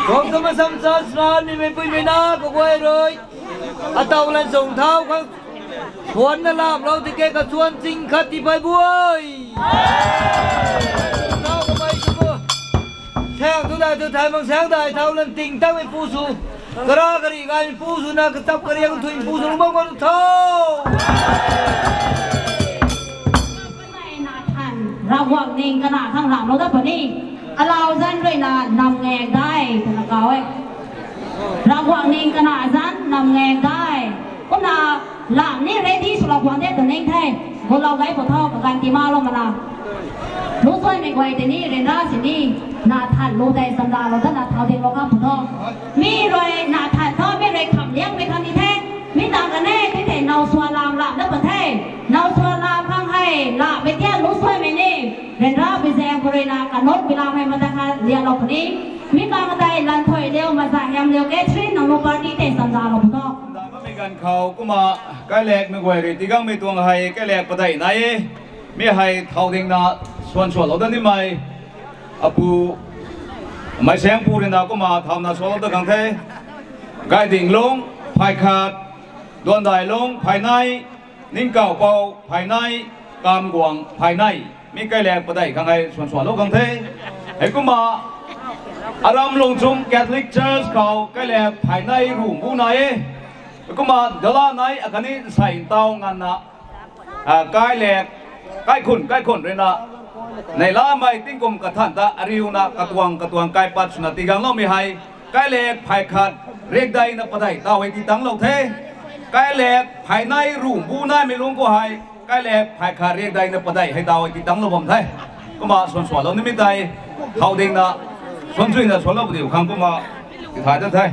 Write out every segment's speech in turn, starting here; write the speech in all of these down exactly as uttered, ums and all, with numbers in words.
Kong tama sam cha sna ni mei pui mei na kaguay rui. Atau lan zong thau khang. Thuan na lam lou ti ke ka chuan ching khat ti pai buai. Thau ka pai su bu. Thang tu dai tu thai mang sang dai thau lan ting tang mei pu su. Kara kari gai pu su na kachap kariang thui pu su lung bang bang tho. Ravguangc ning kana thang lam lou dat puni. Alau zan rui na nam ngek dai twna kau e. Ravguangc ning kana zan nam ngek dai. Kumna lam ni ready swlou guang de tw ning the. Gulou gai pu tho kaganv ti ma lou mana. Lu suaimei guay tei ni ryanra sini na than lu tei chamda lou ta na thau ding lou khang pu tho. Mi rui na than tho, mi rui kham liangmei khang ni the. Mi tang kan e, ti thei now sua lam lam dat pun the. Now sua lam khang hei, lamei tian lu suaimei ni. Ryanra bi zaeng khou rui na kanuk bi lam hei mata kha lianlou puni. Mi bang tei lan thoi liu, maza hiam liu ke, three nang lu party tei chamda lou pu tho. Mei ganv khou kumna, kailak mei guay rui tigangmei tuang hei kailak padeih nai e. Mi hei thau ding na suan suan lou dat nimei. Apu, mei sangpu rui na kumna thau na suan lou dat khang the. Gaidinglung, phay khat, Duandailung, phay nei, Ningkaupou, phay nei, Kamguang, phay nei. Mi kailak padeih khang hei suan suan lou khang the. Heikumna, Aram Lungchum Catholic Church khou kailak phay nei ru bu nai e. Kumna dala nei akhatni nsei ntau nganvna, a, kailak, kaikhun, kaikhun rui na, neihlamei tingkum kathan ta ariuna katuang katuang kaipat swna tigangloumei hei, kailak phay khat riakdeina padeih taw hei ti tanglou the. Kailak phay nei ru bu naimei lungc khou hei, kailak phay khat riakdeina padeih hei taw hei ti tanglou bam the. Kumna suan suan lou nimei tei, thau ding na, suan chuina suan lou pu diu khang kumna, ti thay dat the.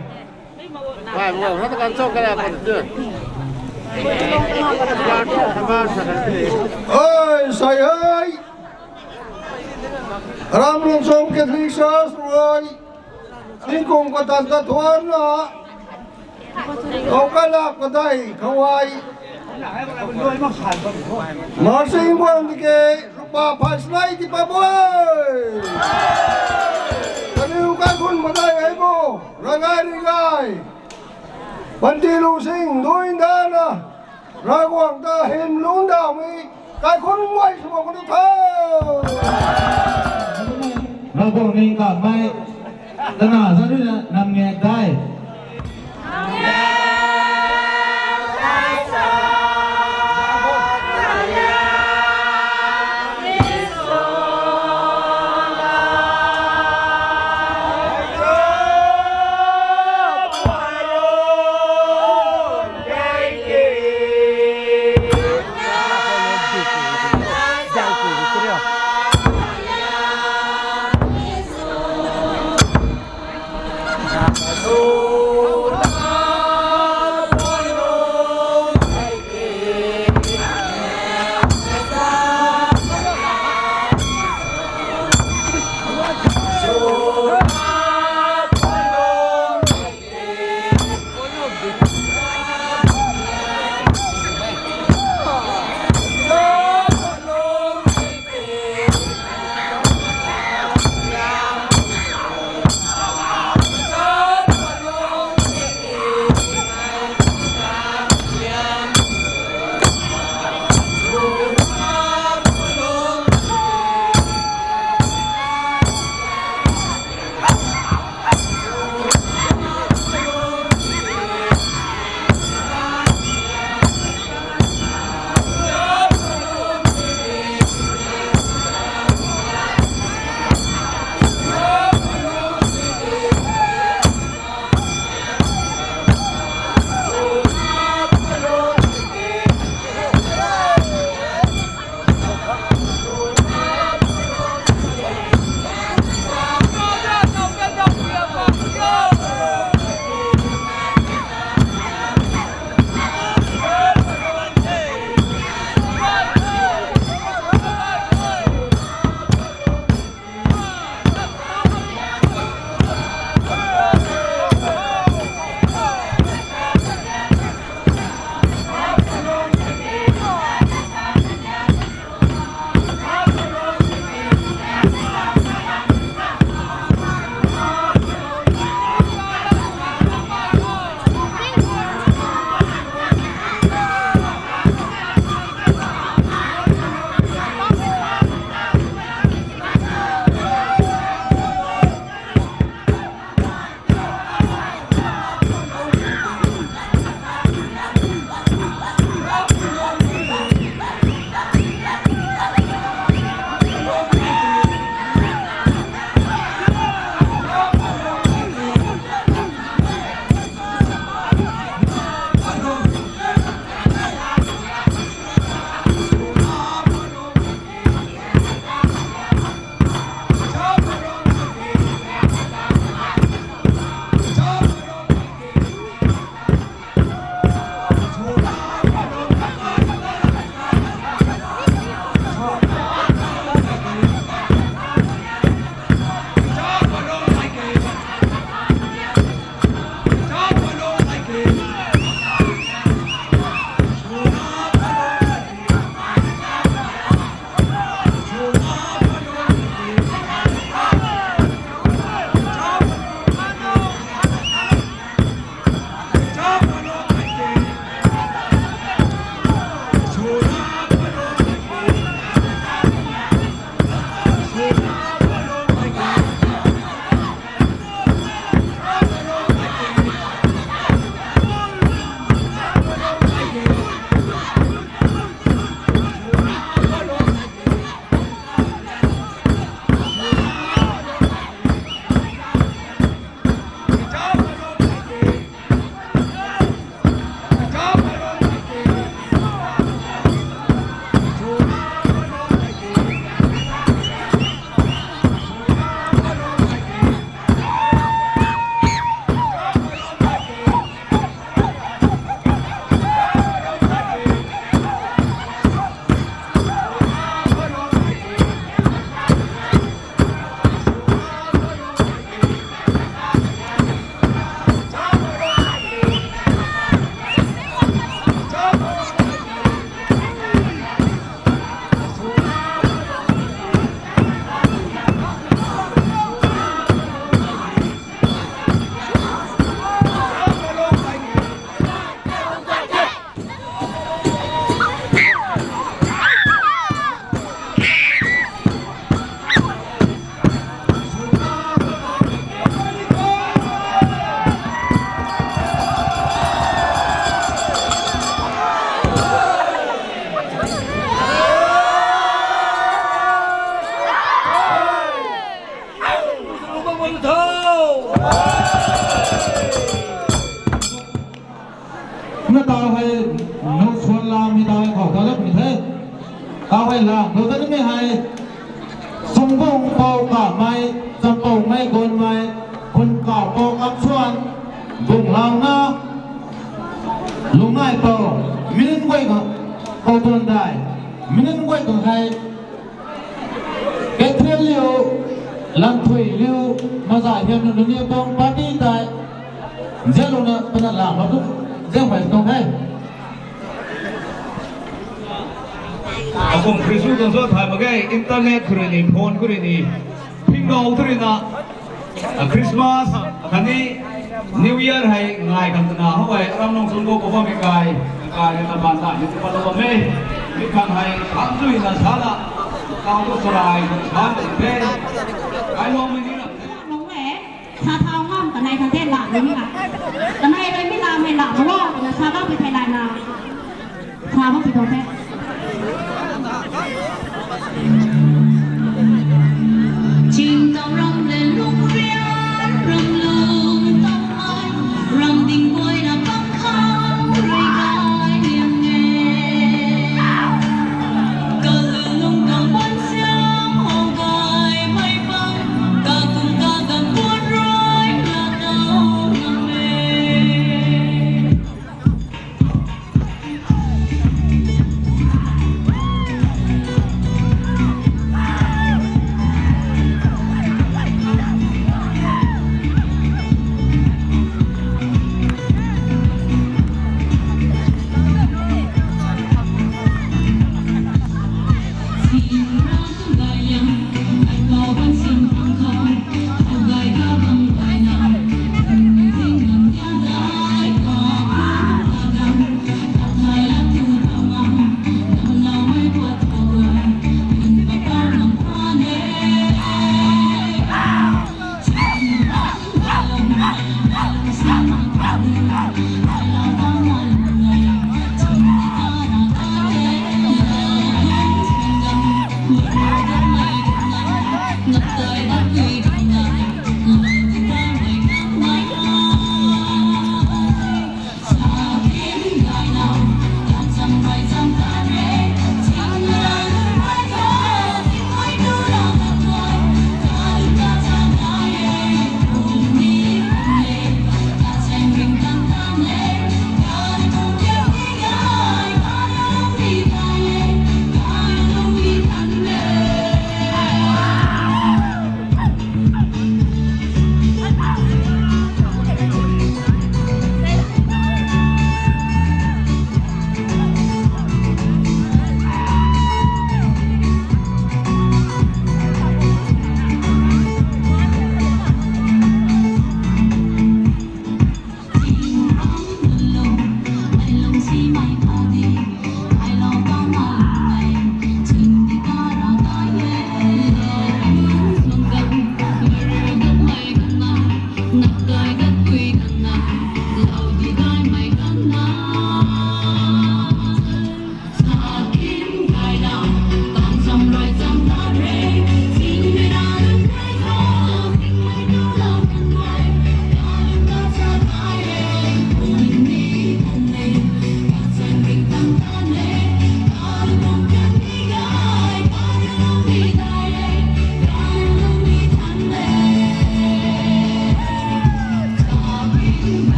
Oi, sai hei. Aram Lungchum Catholic Church rui. Tingkum kathan ta thuanna. Kau kailak padeih khou hei. Marsing buan ti ke, rupa phay snei ti pa buai. Kaniw kaikhun padeih hei bo, rangai ringai. Panty lu sing dui dana. Ravguangc ta hym lungc daumei, kaikhun guay sw bam khou tu tho. Ravguangc ning kamei, tana zan rui na nam ngek dai. Lam hei tau khou tau dat ni the. Tau hei lam tau dat ni hei. Sungkung pou kamei, champou mei gunmei, khun kau pou kamsuan, bunglauna, lungnai pou, minun guay khang, pou tuan dai, minun guay khang hei, Catherine liu, Lanthui liu, maza hiam nunc ni tuang party tei, zianlouna pana lam bam tu, zian hei tuang the. Akum Christmas tuang sa thay mak ge, internet khou rui ni, phone khou rui ni, pingdou tu rui na, a Christmas, akhatni New Year hei ngai khang twna how hei, ram nung sung khou bam e kai, kai na ban ta ni pat bam e, mi khang hei, kham zui na sa na, kau tu sarai, sa na the, kai lou mei ni na. Sa thau ngam kanei khang the la rui mi la. Kanei rui mi la mei la bo, na sa bam pui thei lai na. Sa bam pui thau the. Ching tau ram le lung rian, ram lung tau ai, ram ding guay na bam khang rui kai liang e. Kalung lung kang ban siang hou gay mei bam, kakum kagam puan rui na tau ngam e.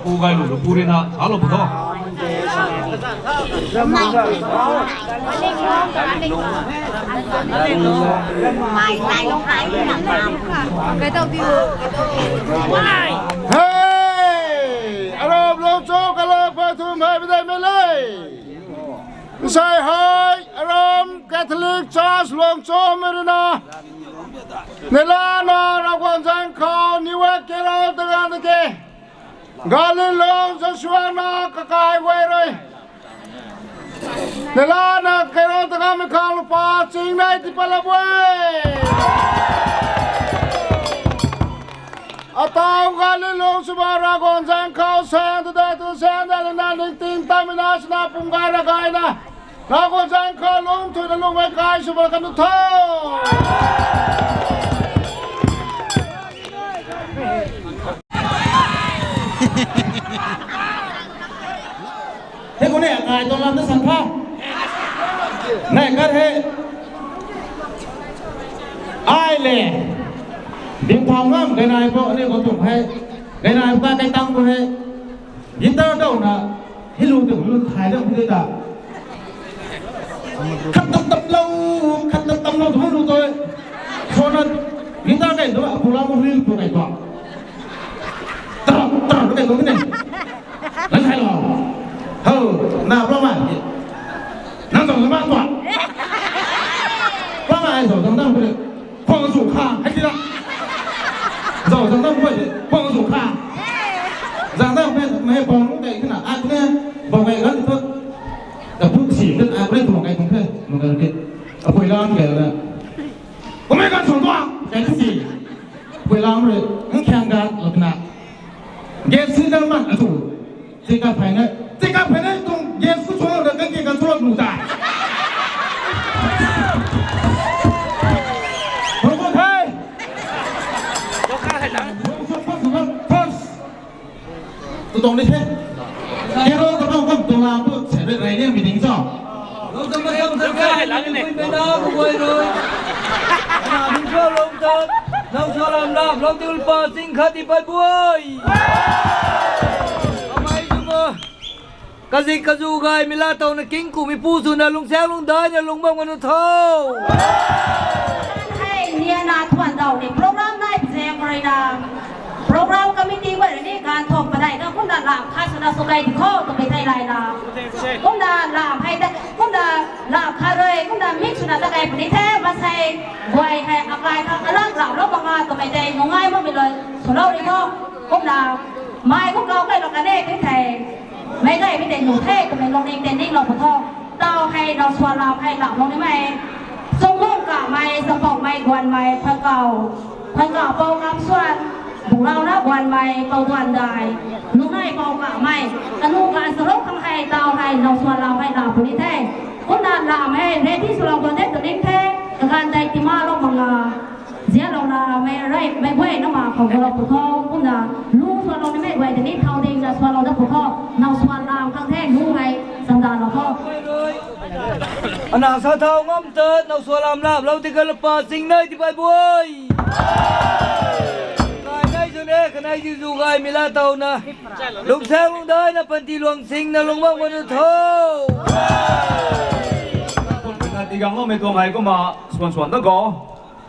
Pu gay lu lu pu rui na, alo pu tho. Hey! Arap Luangchom kalak pathum hei bidai mei le. Nsei hei, Aram Catholic Church Luangchom mei rui na. Neihla na Ravguangc zaeng khou New Year carol ta ganv ta ke. Galilung Joshua na kakai guay rui. Neihla na carol ta ganv mei khang lupa ching nai ti pat la bui. Atau Galilung sw ba Ravguangc zaeng khou sang tu dai tu sang dai lana ning ting tamei na swna pum gay ra gay na. Ravguangc zaeng khou lung thuy na lung mei kai sw ba kan tu tho. Hei kum ni, nai tuang lam na san tha. Nai khat hei. Ai le. Ding thau ngam, gay nai bo, aniu bo tuang hei. Gay nai bo ta kai tang bo hei. Guitar dau na. Hei lu tu, lu thai dau hei ta. Khat tam tam lou, khat tam tam lou, tu lu tu. So na, guitar kai tu, apu lam reel tu kai tu. Tar, tar, kai tu ni. Lan thai lo. Ho, na, bro ma. Nang zang na ma tua. Bro ma, ai zang zang dang pu de. Kuang zu kha, hai ti na. Zang zang dang pu de. Kuang zu kha. Zang dang pu de, mei bong nung de, ti na. Ai pu de, bong de, gan tu. Da pu si, kan ai pu de, tu kai kung the. Mung kai ke. Apui lam kai na. Kumei kan sung tua, kai tu si. Apui lam re, ng khyang gan, lo ti na. Gas cylinder man atu. Tika phai na, tika phai na tuang gas ku chua na kan ki kan chua nu ta. Thong ko thai. Thong ko thai. First. Tu tong ni the. Kero ka bang kam tuang lam tu celebrate rai ni meeting cho. Lungtang masang tang kha, lungtang pui pui na, bu guay rui. Ana, min cho lungtang, nang cho lam lam, lungtang ulpa sing khat di pat bui. Amei zung o. Kazik kazu gay mei la tow na king ku mei pu sw na lungsaeng lungdai na lung bam kan u tho. Hei, nia na thuan daw ni program nai pzeng rui na. Program committee guay rui ni ganv thok padai na kumna lam khat swna sw kai di kho twmei thei lai na. Kumna lam hei ta, kumna lam khat rui, kumna mik swna ta kai puni the, masei guay hei akai kha alang lam lou banga twmei tei nungai makmei lou swlou ri tho. Kumna mai kum kau kai lou kan e tei thei. Meic gaymei tei nuh the twmei lungning tei ninglou pw tho. Tau hei nau swan lam hei lam lung nimei. Chunglung kamei, chapoumei, guanmei, phankau, phankau pou kam swan, bunglau na guanmei, pou guan dai, nungnei pou kamei, kanu kan salou khang hei tau hei nau swan lam hei lam puni the. Kumna lam hei ready swlou kan the tw ning the, kaganv tei timalou manga. Zianlouna mei rey mei guay na ma khou gulou pw tho, kumna lu suanlou nimei guay tei ni thau ding na suanlou dat pw tho, nau swan lam khang the lu hei, sandalou tho. Ana sa thau ngam tat, nau swan lam lam lou ti kalapa sing nei ti pai bui. Kai nei zu ne, kanei zu zu gaymei la tow na. Lungsaeng lungdai na panty luang sing na lung bam kan u tho. Kumna tigang loumei tuang hei kumna suan suan dat khou.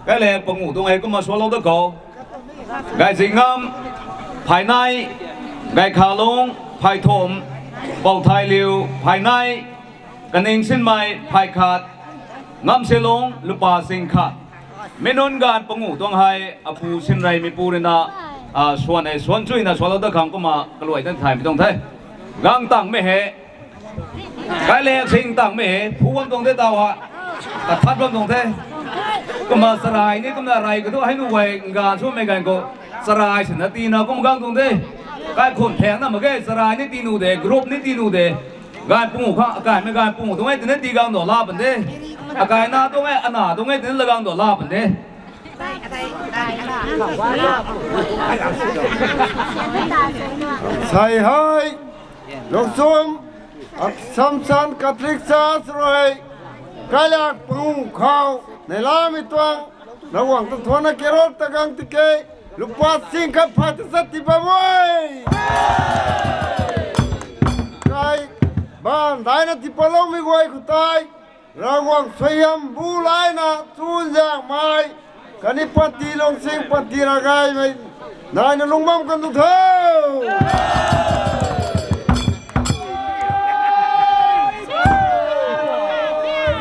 Kailak panguh tuang hei kumna suanlou dat khou. Gayzingam, Phainei, Gaykhalung, Phaithum, Pouthailiu, Phainei, Kaningsinmei, Phaikhat, Ngamsilung, lupa sing khat. Mi nunc ganv panguh tuang hei, apu Sinreymeipu rui na, a, suan hei suan chuina suanlou dat khang kumna kaluai tan thaymei tuang the. Gang tangmei hei, Kailak sing tangmei hei, phu bam tuang the tau ha. Kathat bam tuang the. Kumna charai ni, kumna rey katu hei nu guay, nganv swmei ganv khou. Charai sina tina kum gang tuang the. Kaikhun thangna mak ge, charai ni tii nu de, group ni tii nu de. Ganv panguh khang, akaimei ganv panguh tuang e, tina tii gang dua la pan de. Akaina tuang e, ana tuang e, tina la gang dua la pan de. Sei hei, Luangchum, Assumption Catholic Church rui, kailak panguh khou, neilamei tuang, Ravguangc ta thuanna carol ta gang tike, Lupa sing khat phat ta sat ti bam e. Kai, bam daina ti paloumei guay khou tei, Ravguangc suaihiam bu laina chunzaenghmei, khatni panty lungsing panty ragaymei, naina lungc bam kan tu tho.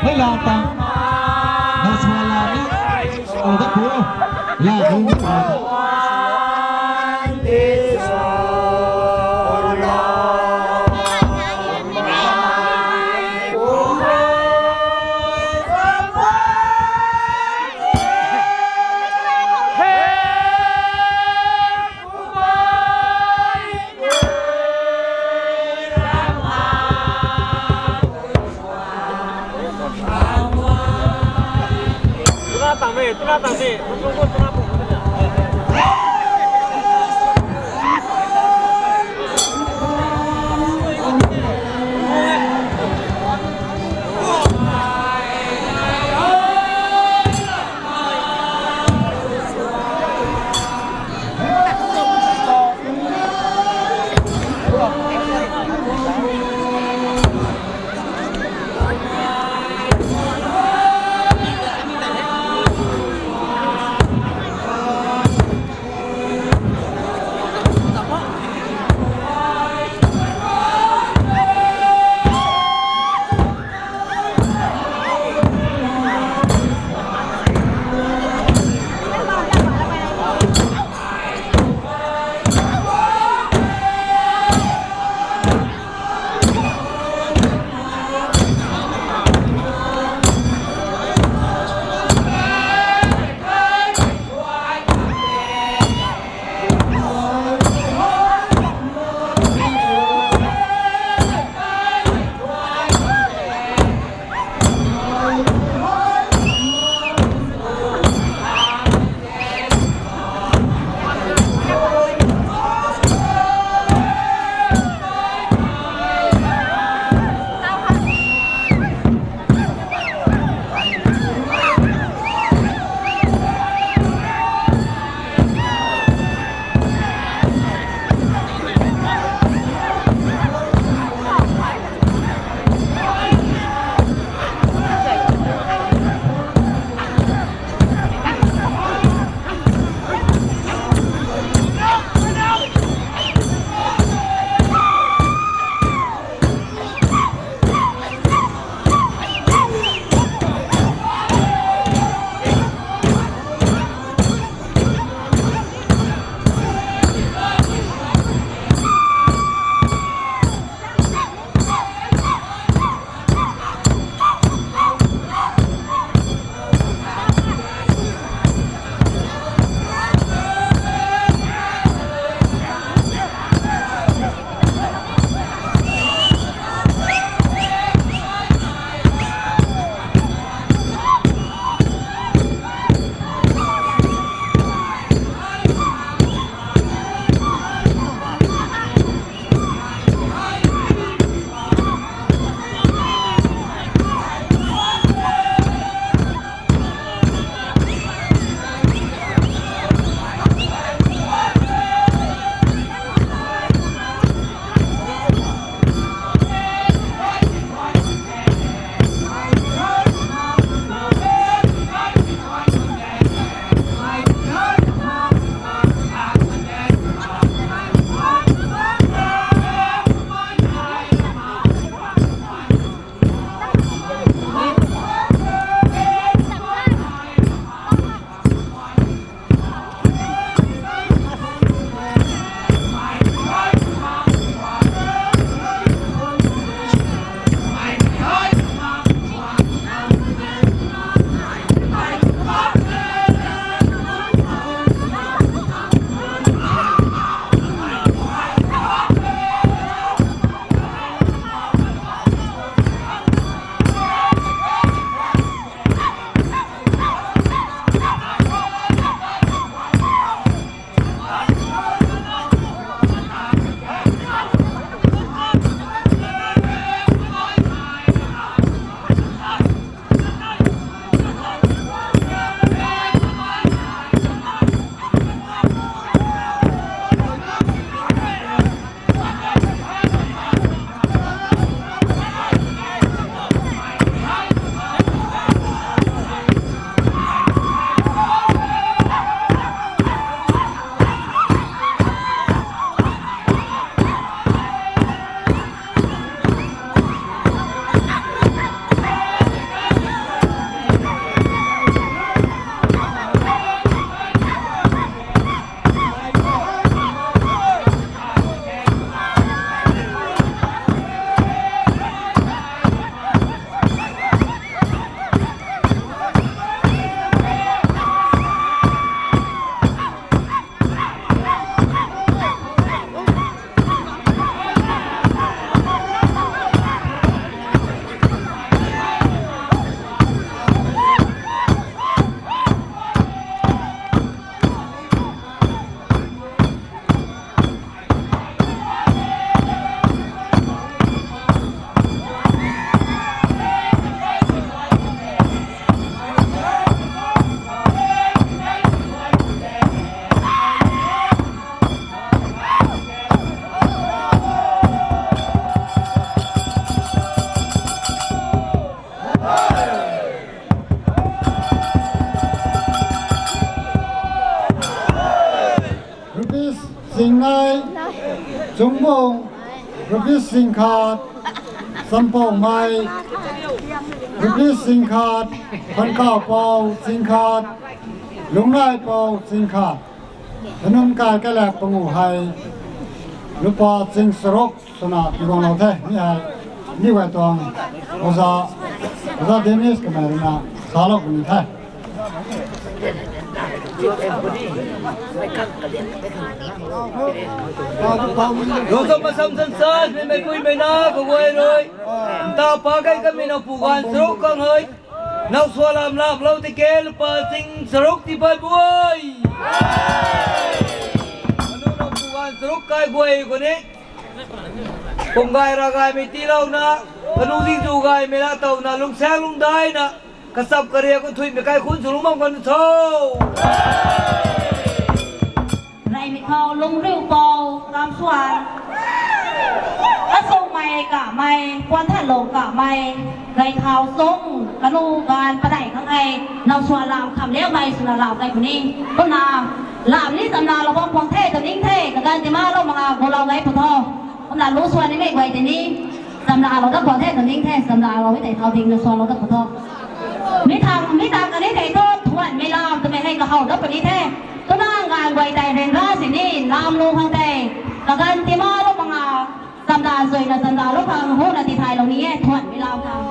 Hei la ta. Na sa la ni. Au da ku. La ku. Singnei, Chungbung, rupees singkhat, Champoumei, rupees singkhat, Phankaupou singkhat, Lungneipou singkhat, kanunc kai kalak pangu hei, lupa sing charuk swna tiguanglou the, mi hei, mi guay tuang, oza, oza Dennis kamei ruina, salou puni the. Lungzam masam san san, mei mei pui mei na, kaguay rui. Nta pa kai kamei na pu ganv charuk kang hei. Now sua lam lam lou tike, lupa sing charuk ti pat buai. Anu na pu ganv charuk kai guay kuni. Pum gay ra gaymei tiilouna, kanu zingzu gaymei la towna, lungsaeng lungdaina, kachap karia kan thuimei kai khun sw lungc bam kan tho. Reymei khou Lungriupou Kamsuan, Kasuangmei Kamei, Puanthanlung Kamei, Gaythau Sung, kanu ganv padeih khang hei, now sua lam kham liangmei swna lau kai puni. Kumna, lam ni chamlalou bam khwang the tw ning the, kaganv tima lou manga gulou gay pu tho. Kumna lu sua nimei guay tei ni, chamlalou dat khwang the tw ning the, chamlalou e tei thau dingna sualou dat pu tho. Mi thang, mi tang kani thei thu, thuanmei lam twmei hei kahow dat puni the. Kumna nganv guay tei ryanra sini, lam lu khang tei, kaganv tima lou manga, chamdan zuina chamdalou khang huna tithaylou ni e, thuanmei lam khang.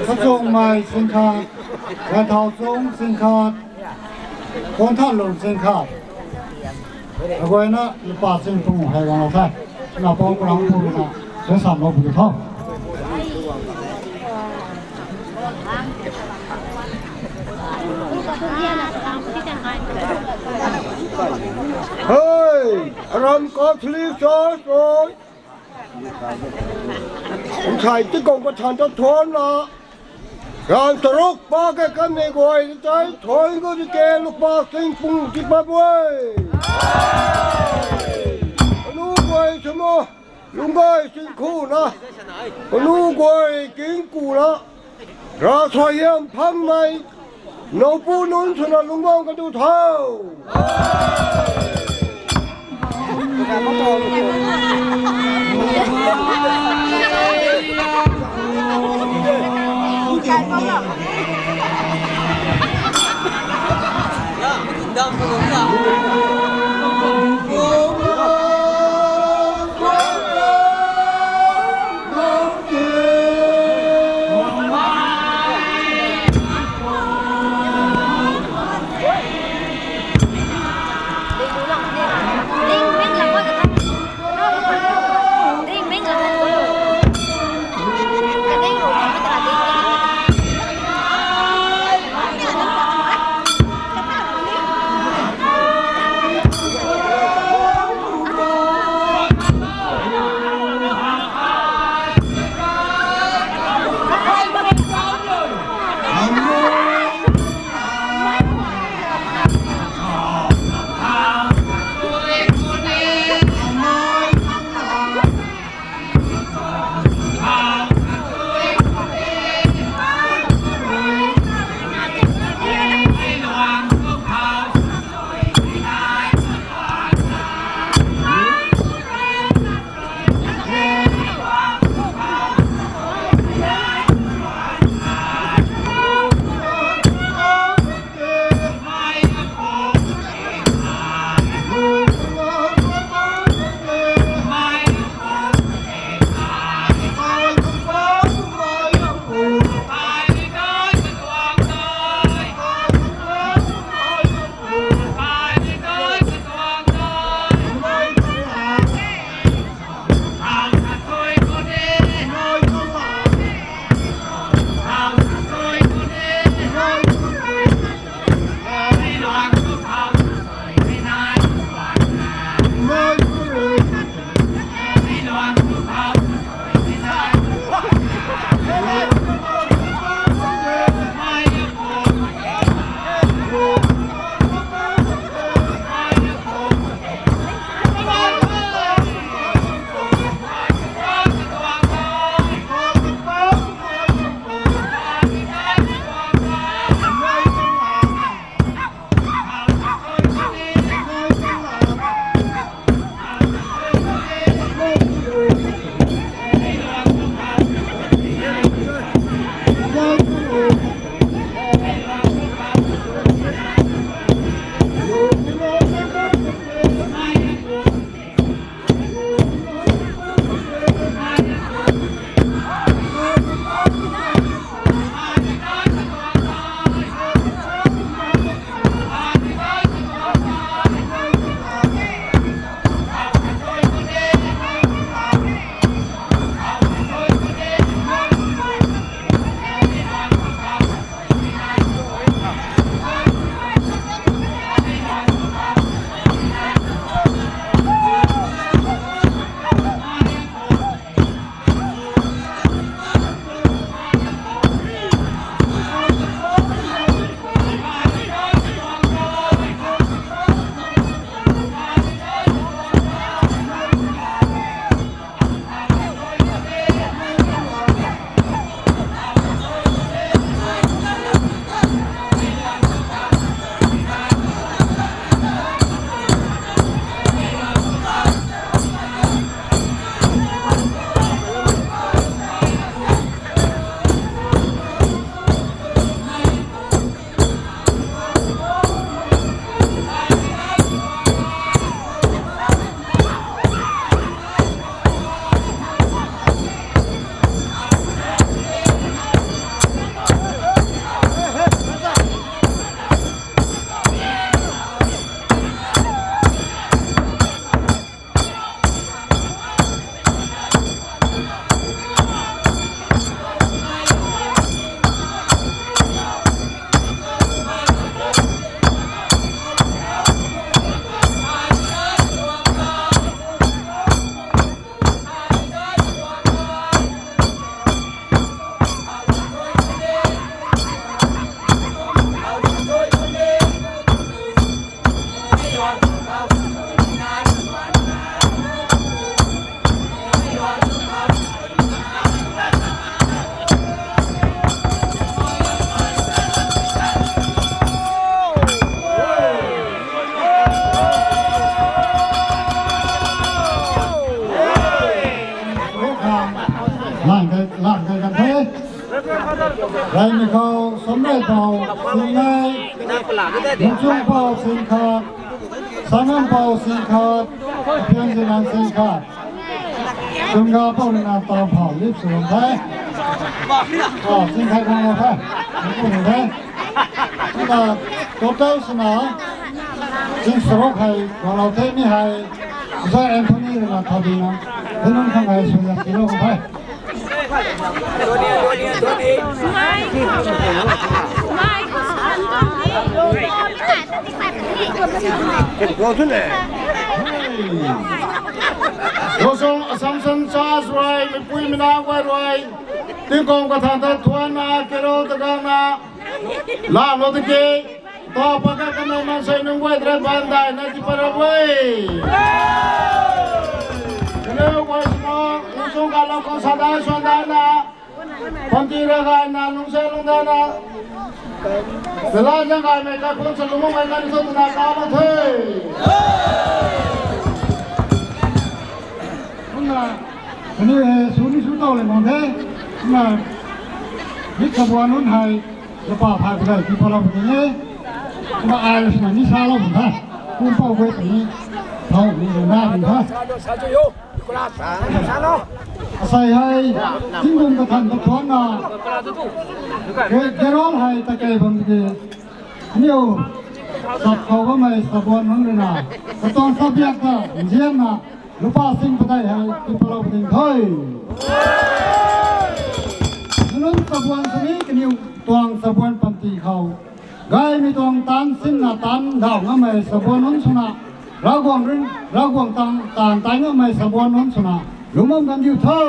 Kachungmei singkhat, Gaithauchung singkhat, Kuanthanlung singkhat. Aguayna lupa sing pung hei guang the. Na pung kurang pung na, sen sam lou pung tho. Hey, aram Catholic Church oi. Nsai ti kong ka than ta thon na. Ram taruk pa ke kan nei guay tai thon ko di ke lupa sing pung ti pa bui. Anu guay chamo, lungc guay sing khu na. Anu guay king ku na. Ra sa hiam phang mei. Noupu nunc swna lungc guang ka tu tho. Lan kai, lan kai kan the. Raimei khou, Samrei Pau, Singnei, Nungchung Pau, Singkhat, Sangam Pau, Singkhat, Phiang Zilan, Singkhat. Tumga Pau ni na tau phau lip suan the. Oh, Singkhat guang lou the. Nungchung the. Tumga total swna, Sing Sarok hei guang lou the mi hei. Zai Anthony rui na thau dina. Thunun khang hei suan tiilou kan the. Rosong Assumption Church rui, meipui meic nau guay rui, tingkauh kathan ta thuanna, kero ta gangna, laalou tiki, ta paka kanei maansei nunc guay tei bandai na ti para guay. Hello, guys, mo, nung sung ka lou khou sa dai, suan dai na. Panty ra gay na, lungse lungdana. Tala zang gaymei kaikhun sa lungmei kan thu twna ka lou the. Kumna, kaniw hei sw ni sw tow le mang the. Kumna, mik sabuan nunc hei, lapa phay padeih tii palou puni e. Kumna ai swna ni sa lou pun the. Kum pou guay puni. Thau ni na pun the. Asei hei, tingkum kathan ta thuanna, Ge-, Gerol hei ta kei bam ki, aniu, sap khou bammei sabuan nunc rui na, katuang sabiak ta nzianna, lupa sing padeih hei tii palou puni the. Nunc sabuan sini kaniw tuang sabuan panty khou gaymei tuang taanv sinna taanv daw ngammei sabuan nunc swna, Ravguangc rin, Ravguangc tang taanv tai ngammei sabuan nunc swna, lungmam kan diu tho.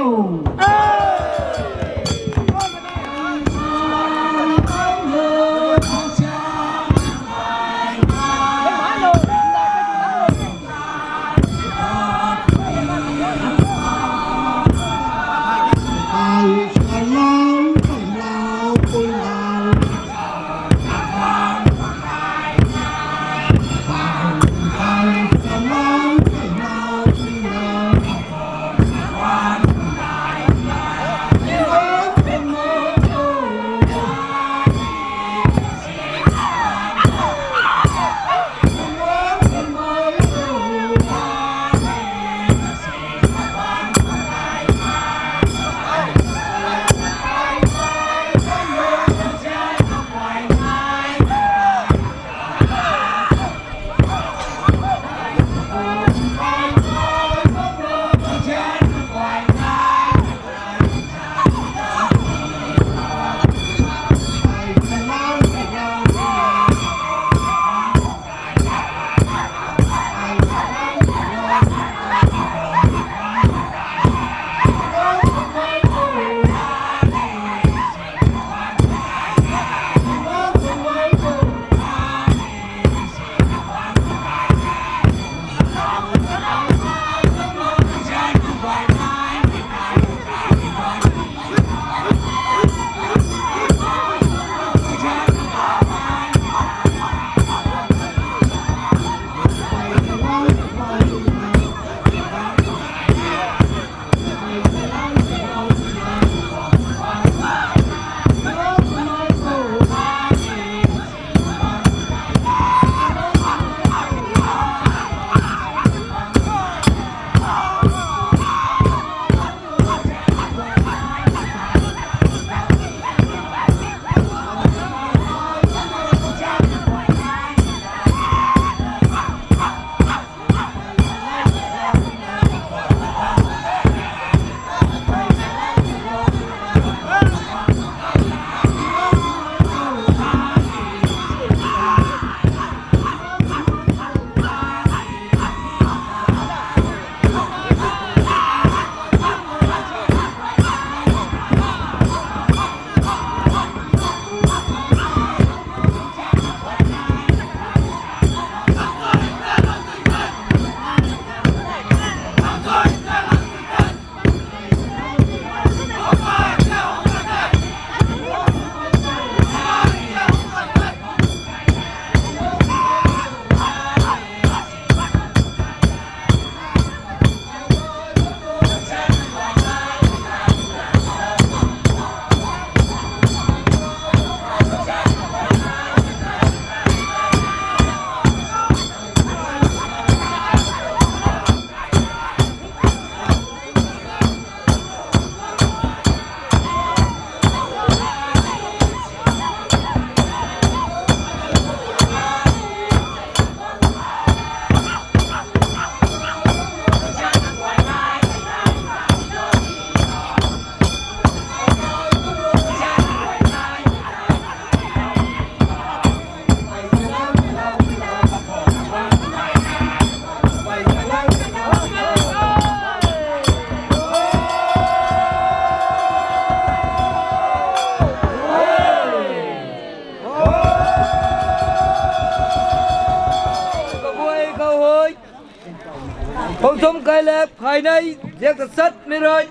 Tum kai lak phai nei, ziak ta chat mei rui.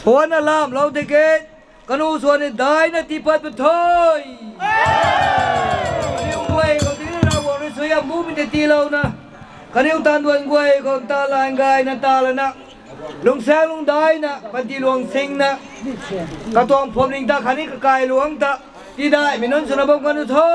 Suan na lam lou de ke, kanu suan ni dai na ti pat pa thoi. Kaniw guay khou ti ni Ravguangc rui sui a mu mi te ti lou na. Kaniw tan duan guay khou ta lan gay na ta lana. Lungsang lungdai na, panty luang sing na. Katuang phwam ning ta khatni kakai luang ta. Ti dai, mi nunc swna bam kan u tho.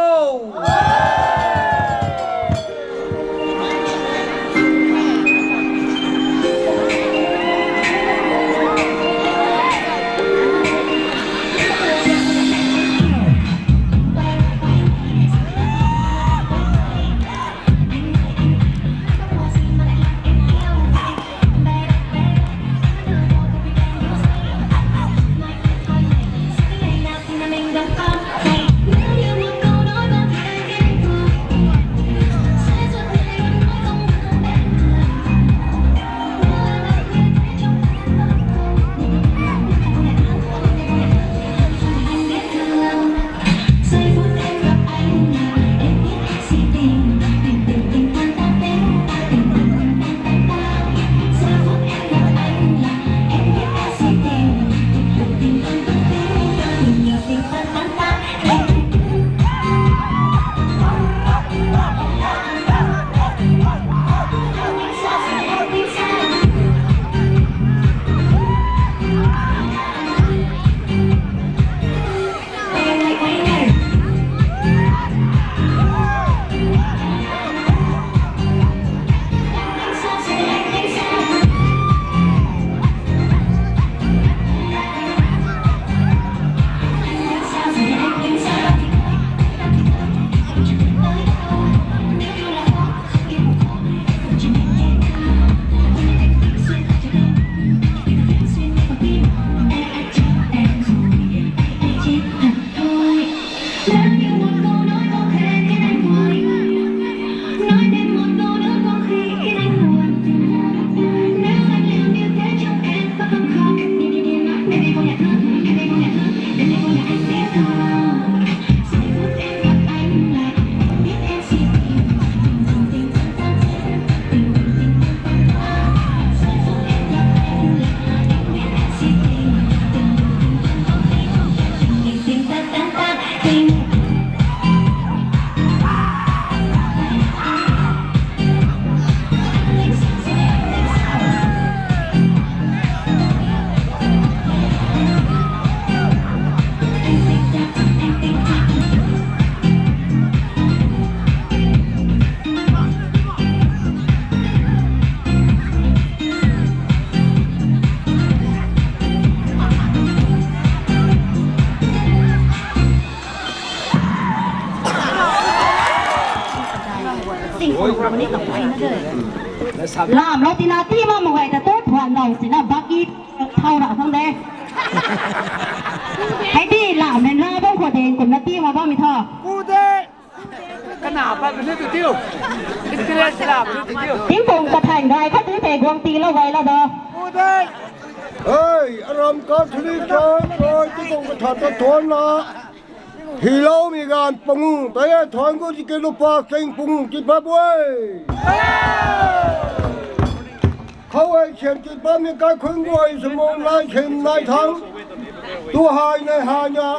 Lam lou tina ti ma mak gay ta tu thuan lou sina baki thau ra khang de. Hei ti lam nen ra bam khou de kumna ti ma bam mi tho. Kana pat mei tu tiu. Experience la mei tu tiu. Tingpung kathan gay khat tin te guang ti lou gay la do. Hey, aram Catholic church, church, tingpung kathan ta thuan na. Hilou mi gan pangu, ta ye thuan gu ti ke lu pa sing pangu ti pa bui. Khou ei sian ti pa mi kai khun gu ei sumung nai sin nai thang. Tu hai nai hai na.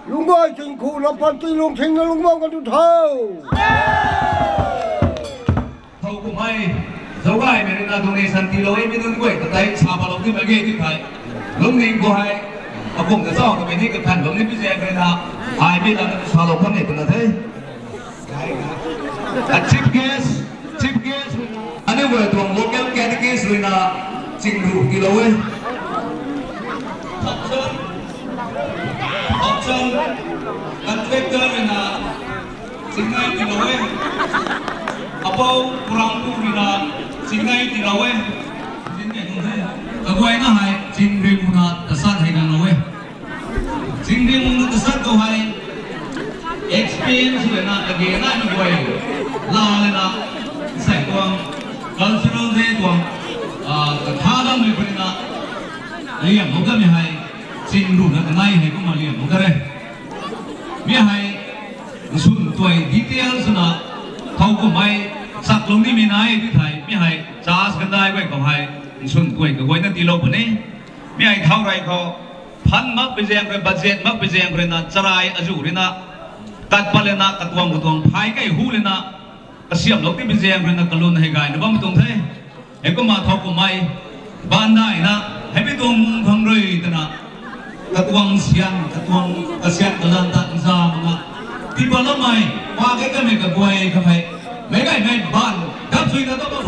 Lungc guay ching khu lam pan ti lung ching na lung bam kan tu thau. Thow kumhmei, zaugaymei rui na donation tiilou e, mi nunc guay ta tei sa palou nimei ge ti thei. Lungning khou hei, akum ta zauc kamei ni kathan bam ni pi zaeng rui na, ai mi lam na salou kham ni twna the. A chief guest, chief guest, aniu guay tuang local catechist rui na, chingru tiilou e. Option, option, contractor rui na, chingnai tiilou e. Apou Kurangpu rui na, chingnai tiilou e. Kaguayna hei, chingriu na, tasan hei nalou e. Chingriu na tasan khou hei, experience rui na, kage naimei guay, la lana, sai tuang, cultural day tuang, ah, katha dammei khou rui na, liam mak kamei hei, chingru na kanei hei kumna liam mak ka re. Mi hei, swn tuai details na, thow kumhmei, saklou nimei nai ti thei, mi hei, Church kandai guay khou hei, nsun tuai kaguayna tiilou puni. Mi hei thau rei khou, fund makpui zaeng rui, budget makpui zaeng ruina, charai azuh ruina, kat pat lana, katuang katuang phay kei hu lana, kasiamhlou tipui zaeng ruina kalun hei gayna bammei tuang the. Heikumna thowkumhmei, baandaina, heimei tuang mung khang rui twna, katuang sian, katuang kasian kalan ta nza makna, tiipatloumei, pa kei kamei kaguay kamei, meic gaymei baanv, dap suina ta bam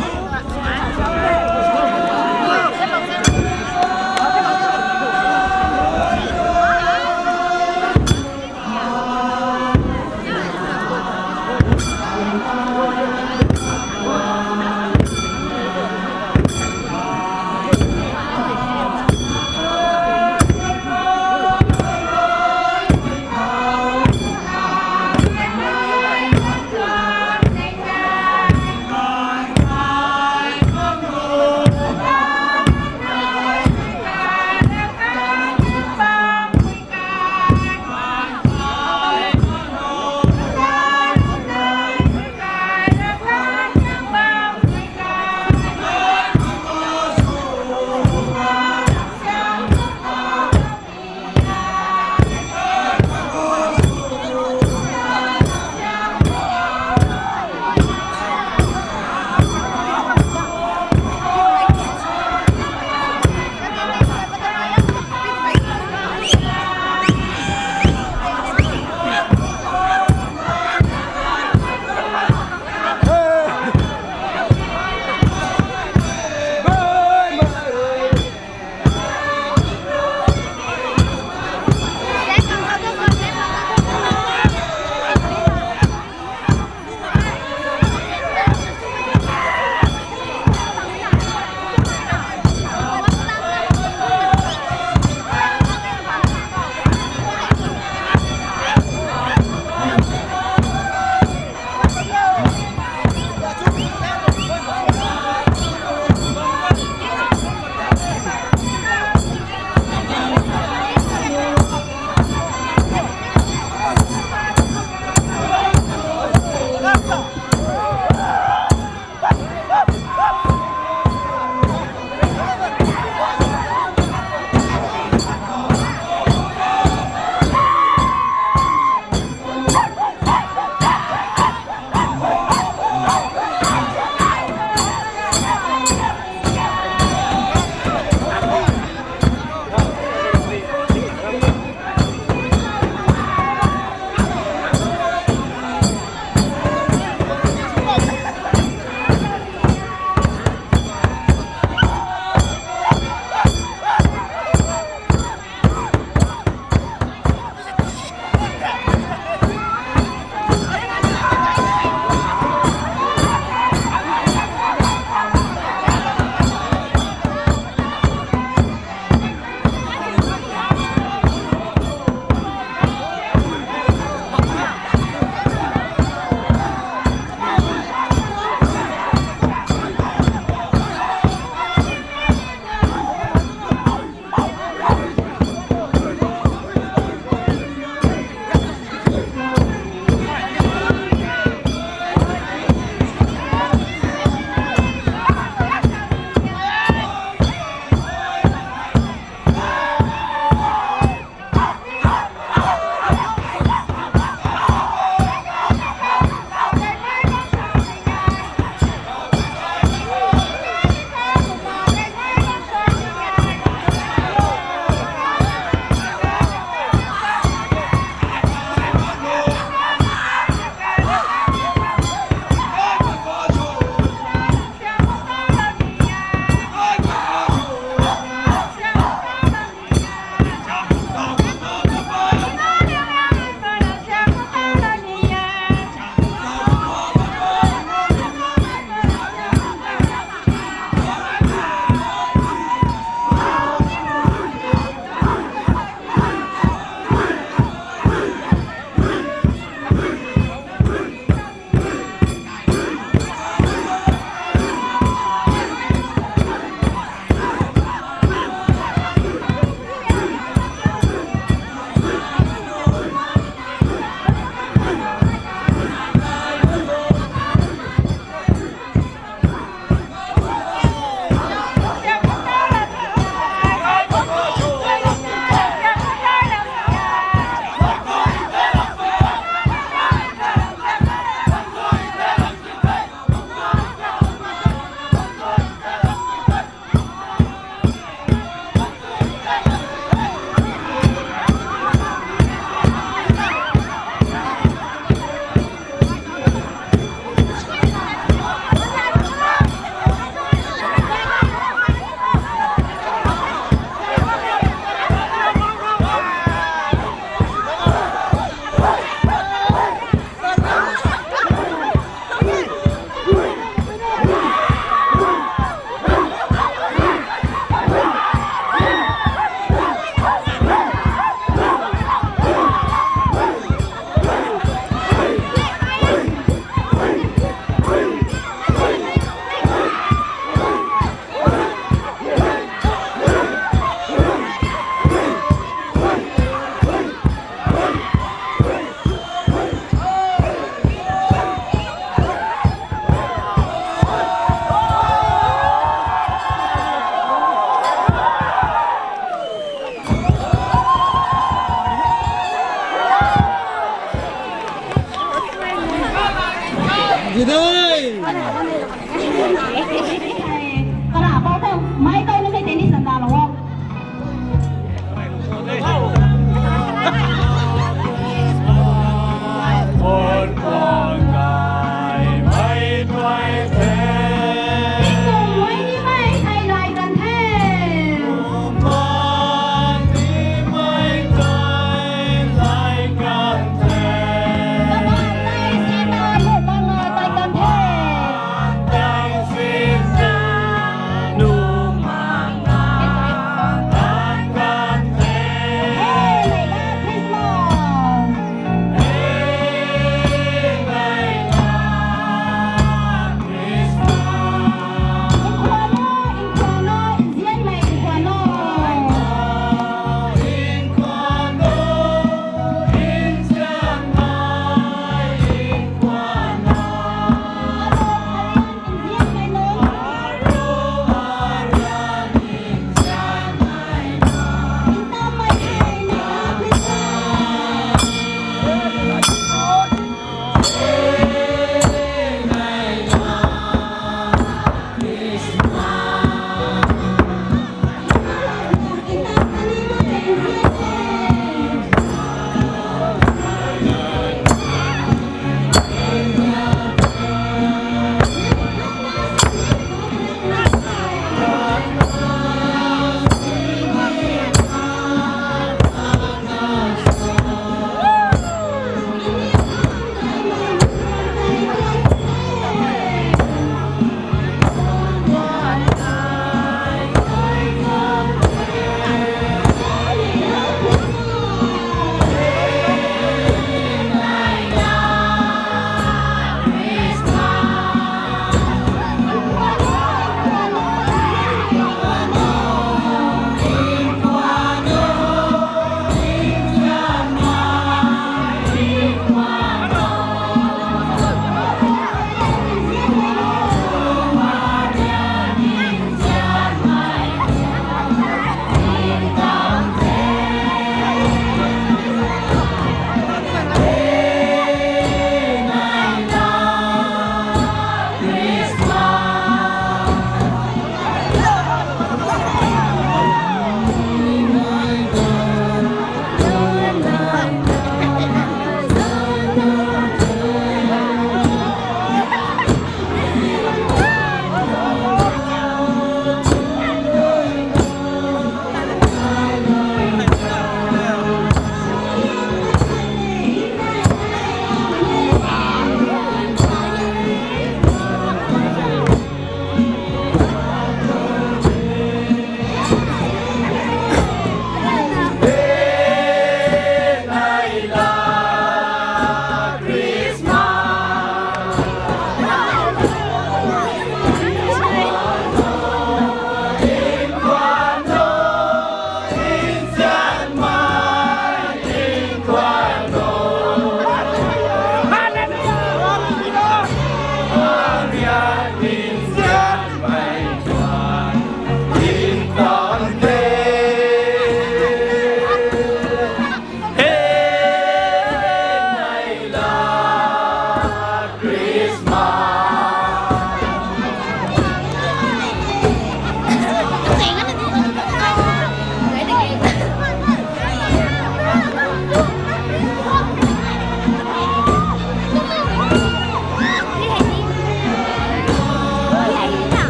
Kana pau tei mei tei na mei tei ni sandalou o.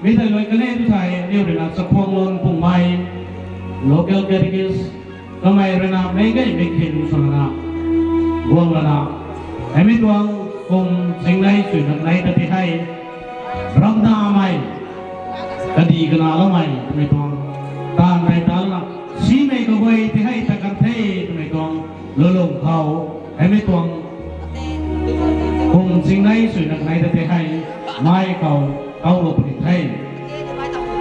Mi thei luai kanei tu thei aniu ruina Chakhwang Lun Pungmei, local catechist, kamei ruina meic gaymei khin swna, guang lana, hei mi tuang kum chingnei suina kanei ta ti hei, ramnamei, kadih kanaloumei twmei tuang, taanv rey ta lana, simei kaguay ti hei ta kan the twmei tuang, lulung khou, hei mi tuang, kum chingnei suina kanei ta ti hei, mei khou, taulou puni the.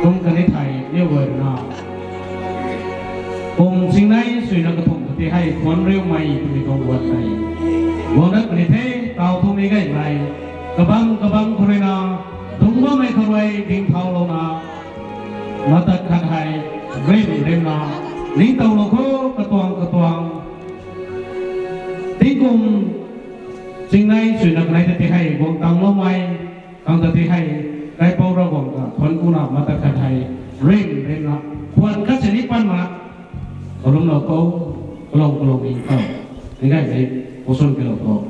Kum kanei thei, niw guay ruina. Kum chingnei suina kathumh ta ti hei, thuanc riumei twmei tuang guat tei, guang dat puni the, taw thumei gaymei, kabang kabang khou ruina, dungc bammei khou rui ding thaulouna, matat khat hei, rim rimna, ningtowlou khou katuang katuang, tingkum chingnei suina kanei ta ti hei, guang tangloumei, kang ta ti hei, kaipouc Ravguangc ta thuanc kuna matat khat hei, rim rimna, khwan khat sini pan mak, kalumlou khou, kalung kalung ning khou, ning gaymei, kusun kilou khou.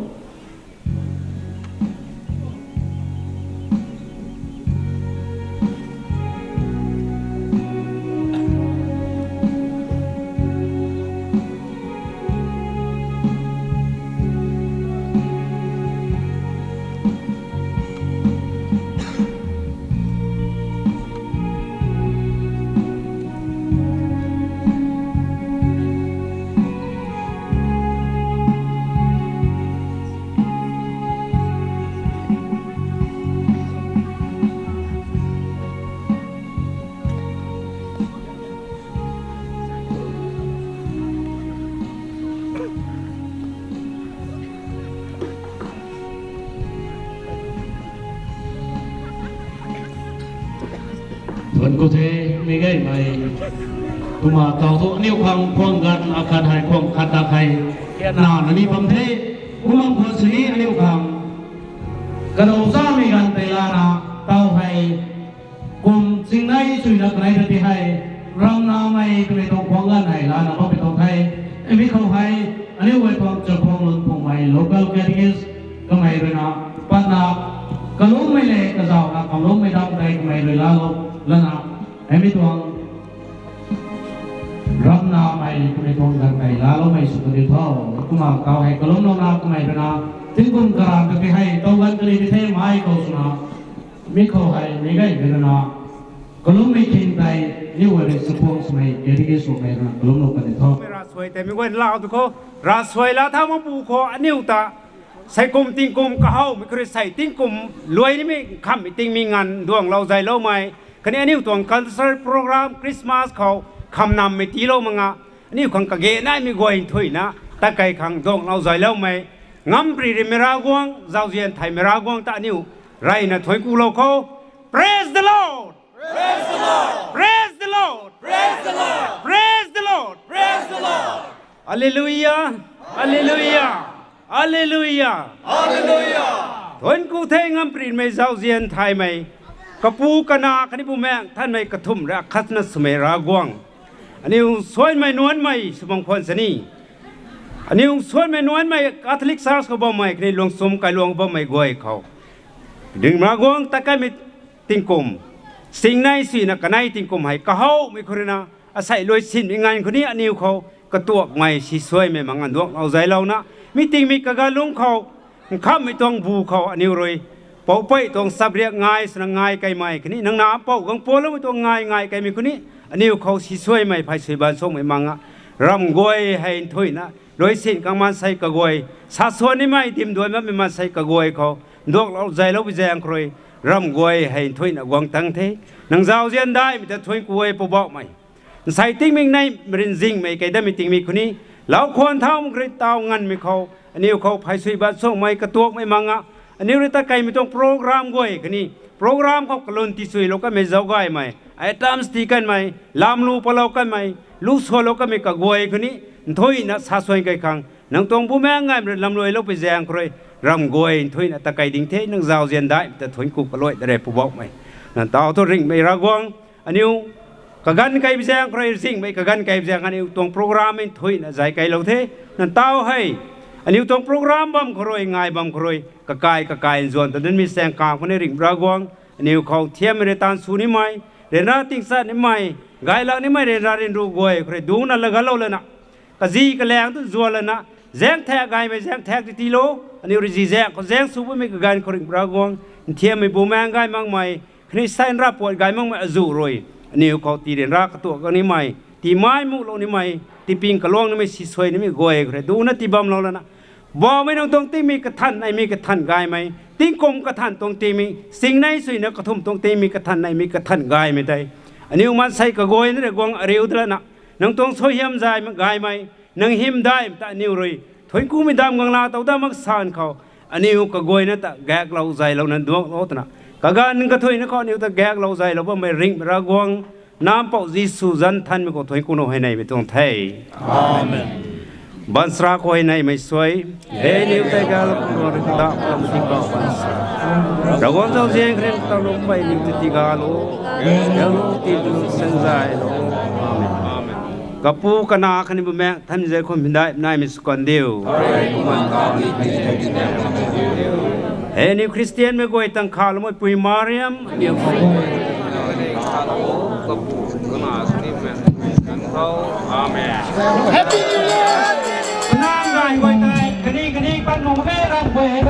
Thuanc ku the, mi gaymei. Kumna taw thu aniu khang khwang ganv akhat hei khwang khat ta hei, na nani bam the, kumna khwan sini aniu khang, kadaw chamei ganv tei lana, taw hei, kum chingnei suina kanei ta ti hei, ramnamei twmei tuang khwang ganv hei lana bammei tuang the. Mi khou hei, aniu guay tuang Chakhwang Lun Pungmei local catechist, kamei ruina, patna, kalummei le kazauna kamlummei dam tei kamei rui laalou, lana, hei mi tuang, ramnamei twmei tuang ganv tei laaloumei sw kaniw tho. Kumna taw hei kalumlouna kamei ruina, tingkum karan ta ti hei, taw ganv kali ti the mei khou swna, mi khou hei, mi gaymei ruina, kalummei khin tei, aniu guay rui Chakhwang swmei, catechist swmei ruina, kalumlou kaniw tho. Ravsuai tei mi guay lau tu khou, ravsuai laa tha mak pu khou, aniu ta, sei kum tingkum kahawmei khou rui sei tingkum luai nimei nkhamhmei tingmei nganv duanglou zayloumei, khatni aniu tuang cultural program Christmas khou khamnammei tiilou mak nga, aniu khang kage naimei guay nthuihna, takei khang duanglou zayloumei, Ngampri rimei Ravguangc, zauzian thaymei Ravguangc ta aniu reyna thuanc kulou khou. Praise the Lord! Praise the Lord! Praise the Lord! Praise the Lord! Praise the Lord! Praise the Lord! Alleluia! Alleluia! Alleluia! Alleluia! Thuanc ku the Ngamprimei zauzian thaymei, kapu kana khatni Bumaengh Nthanmei kathumh rui akhatna swmei Ravguangc, aniu suaimei nuanmei sw bam khwan sini, aniu suaimei nuanmei Catholic Church khou bammei khatni Luangchum Kailuang bammei guay khou, ringh Ravguangc ta kaimei tingkum, singnei suina kanei tingkum hei kahawmei khou ruina, asei luaisinmei nganv khou ni aniu khou katuakmei sisuaimei mak nga duanglou zaylouna, mi tingmei kaganv lungc khou, nkhamhmei tuang bu khou aniu rui, poupei tuang chapriak ngai swna ngai kaimei khatni nang na mpouh guang pualoumei tuang ngai ngai kaimei khou ni, aniu khou sisuaimei pheysui baanchumhmei mak nga, ramh guay hei nthuihna luaisin kang maansei kaguay, sa suan nimei dimduan bammei maansei kaguay khou, nduaklou zaylou bi zaeng khou rui, ramh guay hei nthuihna guang tang the. Nang zauzian daihmei ta thuanc ku e Poubauhmei. Nsei tingmik nei marin zingmei kei datmei tingmik khou ni, lau khwan thau mak rui taw nganvmei khou, aniu khou pheysui baanchumhmei katuakmei mak nga, aniu rui ta kaimei tuang program guay khatni, program khou kalun tiisuilou kanmei zaucgaymei, items tii kanmei, lamlu palou kanmei, lu sualou kanmei kaguay khou ni, nthuihna sa suan kei khang, nang tuang Bumaengh Nthanmei rui lamluailou pui zaeng khou rui, ramh guay nthuihna ta kei ding the, nang zauzian daihmei ta thuanc ku kaluai da re Poubauhmei. Nang taw thu ringhmei Ravguangc, aniu kaganv kei bi zaeng khou rui, zinghmei kaganv kei bi zaeng aniu tuang program nthuihna zay keilou the. Nang taw hei, aniu tuang program bam khou rui, ngai bam khou rui, kakai kakai nzuan ta dunmei saeng kam khou ni ringhmei Ravguangc, Aniu khou thiammei rui taanv sw nimei, ryanra tingchat nimei, gaylak nimei ryanra ryanru guay khou rui dungcna laa ganclou lana, kazi kalaeng tu zuan lana, zaengthaek gaymei zaengthaek ti tiilou, aniu rui zizaeng khou zaeng sw bammei kaganv khou Ringhpouc Ravguangc, nthiammei Bumaengh gay makmei, khatni Seitaan Ravpuat gay makmei azuh rui aniu khou tii ryanra katuak kan nimei, tii mai muhlou nimei, tii ping kaluang nimei, sisuai nimei guay khou rui dungcna tii bamlou lana, baumei nang tuang tingmei kathan, neimei kathan gaymei, tingkum kathan tuang tingmei, singnei suina kathumh tuang tingmei kathan, neimei kathan gaymei tei aniu maansei kaguayna rui guang ariu ta lana, nang tuang suaihiam zay gaymei, nang hymdaihmei ta aniu rui thuanc kumei damv guang laa tow dat mak san khou, aniu kaguayna ta gaeklou zaylouna duaklou twna, kaganv kathuicna khou aniu ta gaeklou zaylou bammei Ringhpouc Ravguangc, Nac Mpouh Jisu zanc nthanmei khou thuanc ku nu hei neimei tuang the. Amen. Baanchara khou hei neimei suai, hei niw tei galau khou rui kadaklou mak ding khou baanchara, Ravguangc zauzian kharim tangc lungc pei niw tei tigalu, galu ti tu sanzaylou. Amen. Kapu, Kanac khatni Bumaengh Nthanmei zat khou hymdaih naimei sw kan diu. Hei niw Khristianmei guay tangv khaloumei Pui Mariam, aniw khou Amen. Happy New Year! Nang gay guay tei kani kani pat nung e ram guay hei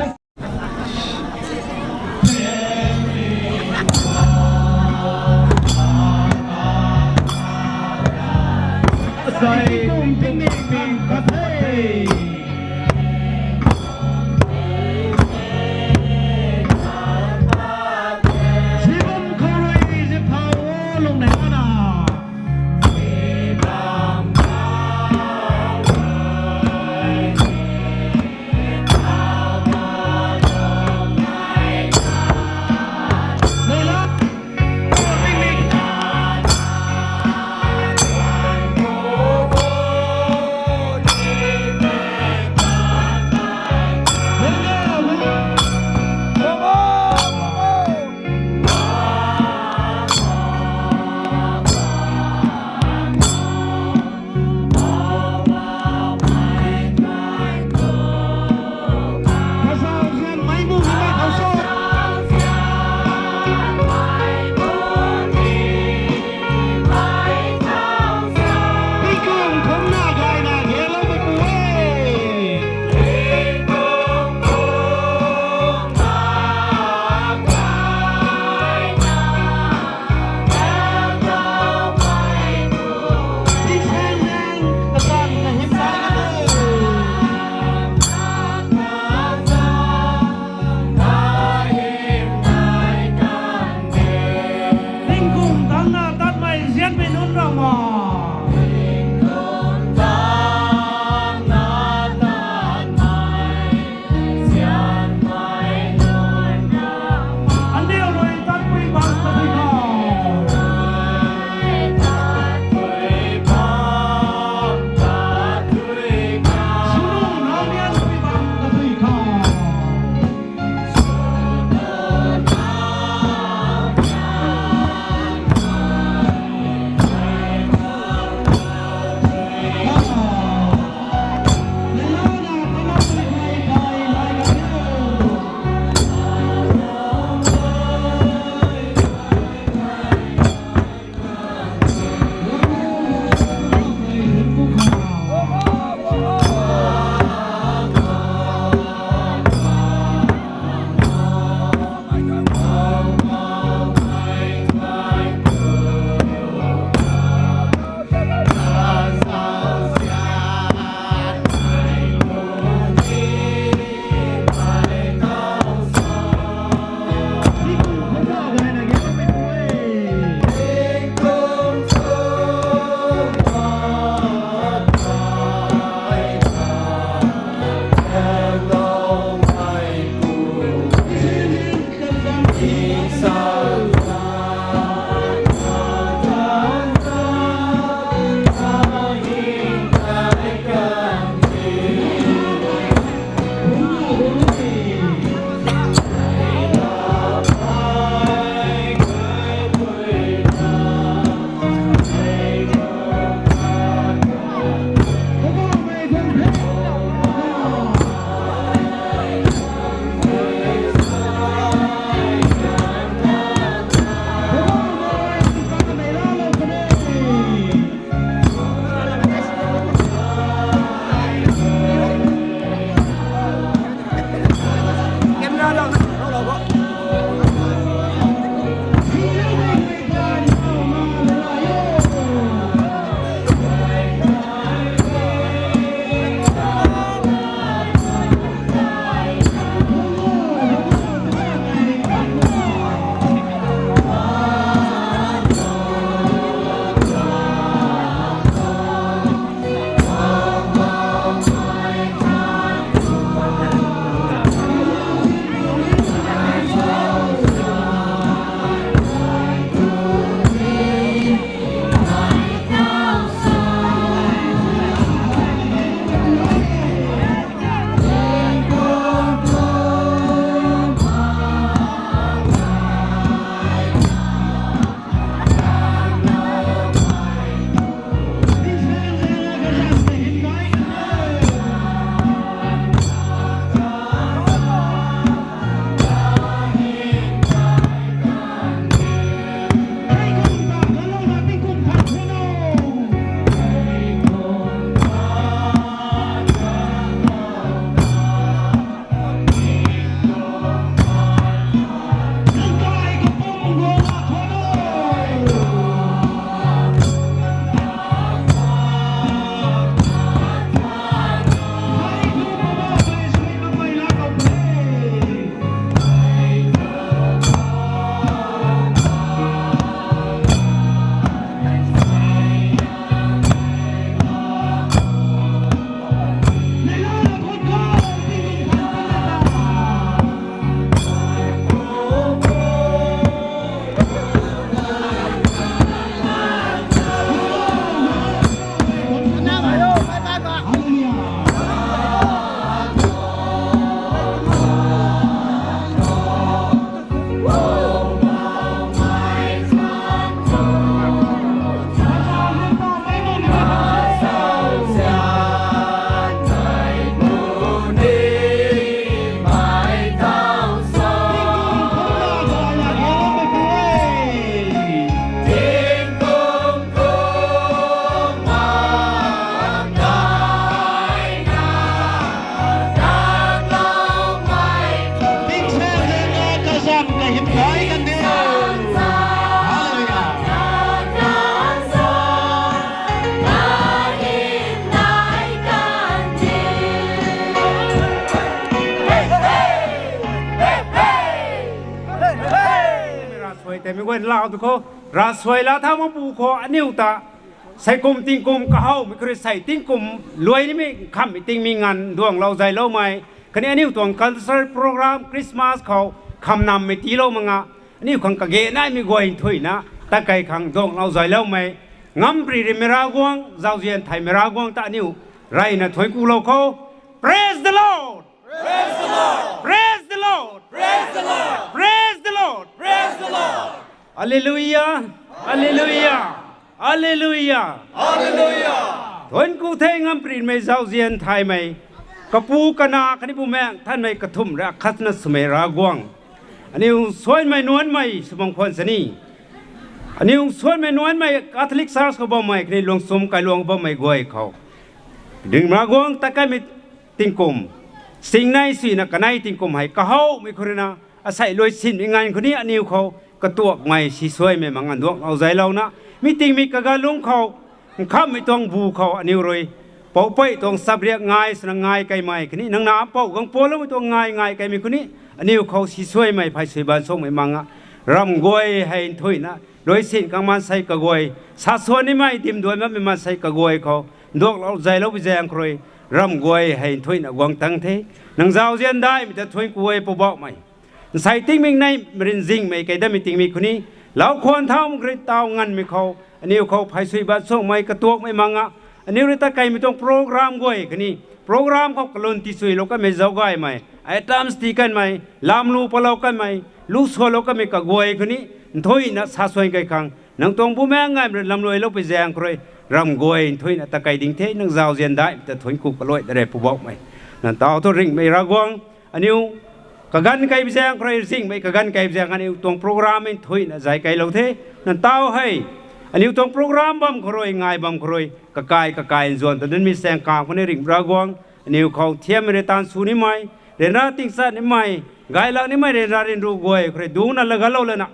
Guan lau tu khou, ravsuai laa tha mapu khou aniu ta, sei kum tingkum kahawmei khou rui sei tingkum luai nimei khammei tingmei nganv duanglou zayloumei khatni aniu tuang cultural program Christmas khou khamnammei tiilou mak nga, aniu khang kage naimei guay nthuihna tat kei khang duanglou zayloumei, Ngampri rimei Ravguangc, zauzian thaymei Ravguangc ta aniu reyna thuanc kulou khou. Praise the Lord! Praise the Lord! Praise the Lord! Praise the Lord! Praise the Lord! Praise the Lord! Alleluia! Alleluia! Alleluia! Alleluia! Thuanc ku the Ngamprimei, zauzian thaymei, Kapu, Kanac khatni Bumaengh Nthanmei kathumh rui akhatna swmei Ravguangc, aniu suanmei nuanmei sw bam khwan sini, aniu suanmei nuanmei Catholic Church khou bammei khatni luang sum kailuang khou bammei guay khou, ringh Ravguangc, tat kaimei tingkum, singnei suina kanei tingkum hei kahawmei khou ruina, asei luai sinmei nganv khou ni aniu khou katuakmei sisuaimei mak nga duanglou zaylouna, mi tingmei kaganv lungc khou, nkhamhmei tuang bu khou aniu rui, poupei tuang chapriak ngai swna ngai kaimei khatni nang na mpouh gang pualoumei tuang ngai ngai kaimei khou ni, aniu khou sisuaimei phay sui baanchumei mak nga, ramh guay hei nthuihna luai sin kang maansei kaguay, sa suan nimei dimduan bammei maansei kaguay khou, nduaklou zayloupui zaeng khou rui, ramh guay hei nthuihna guang tang the. Nang zauzian daihmei ta thuanc ku e Poubauhmei. Nsei tingmik nei marinzingmei kei datmei tingmik khou ni, lau khwan thau mak rui taw nganvmei khou, aniu khou phay sui baanchumei katuakmei mak nga, aniu rui tat keimei tuang program guay khatni, program khou kalun tisuilou kanmei zaugaymei, items tii kanmei, lamlu palou kanmei, lu sualou kanmei kaguay khou ni, nthuihna sa suan kei khang, nang tuang Bumaengh Nthanmei rui lamluailoupui zaeng khou rui, ramh guay nthuihna tat kei ding the, nang zauzian daihmei ta thuanc ku kaluai da re Poubauhmei. Nang taw thu ringhmei Ravguangc, aniu kaganv keibi zaeng khou rui, zinghmei kaganv keibi zaeng aniu tuang program nthuihna zay keilou the. Nang taw hei, aniu tuang program bam khou rui, ngai bam khou rui, kakai kakai nzuan ta dunmei saeng kam khou ni ringhmei Ravguangc, aniu khou thiammei rui taanv sw nimei, ryanra tingchat nimei, gaylak nimei ryanra ryanru guay khou rui dungcna laganclou lana,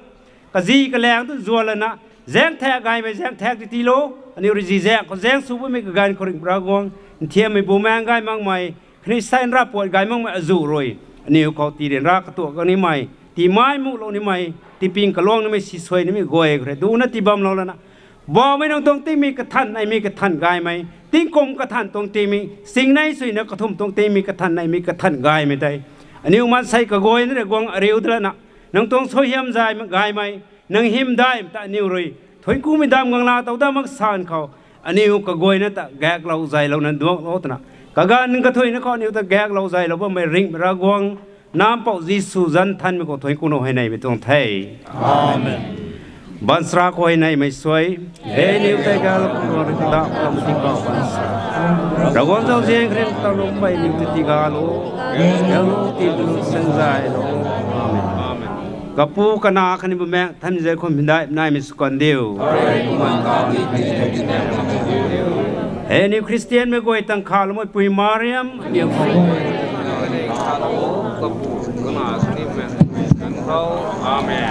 kazi kalaeng tu zuan lana, zaengthak gaymei zaengthak ti tiilou, aniu rui zizaeng khou zaeng sw bammei kaganv khou ringhmei Ravguangc, nthiammei Bumaengh gay makmei, khatni sa nra puat gay makmei azuh rui, aniu khou tii ryanra katuak gang nimei, tii mai muhlou nimei, tii ping kaluang nimei, sisuai nimei guay khou rui dungcna tii bamlou lana, Poubauhmei, nang tuang tingmik kathan neimei kathan gaymei, tingkum kathan tuang tingmik, singnei suina kathumh tuang tingmik kathan neimei kathan gaymei tei, aniu maansei kaguayna rui guang ariu da lana, nang tuang suaihiam zay gaymei, nang hymdaihmei ta aniu rui thuanc kumei damv guang laa tow dat mak san khou, aniu kaguayna ta gaeklou zaylouna duanglou twna, kaganv kathuina khou aniu ta gaeklou zaylou bammei ringhmei Ravguangc, Nac Mpouh Jisu zanc nthanmei khou thuanc ku nuh hei neimei tuang the. Amen. Baanchara khou hei neimei suai, e niw tei galou khou rui kadaklou tingkauh baanchara, Ravguangc zauzian kharin talungmei niw tei tigalou, galou ti lu sanzaylou. Amen. Kapu, Kanac khatni Bumaengh Nthanmei zaeng khou hymdaih naimei sw kan diu. Hei niw Khristianmei guay tang khaloumei Pui Mariam, aniw khou, Amen.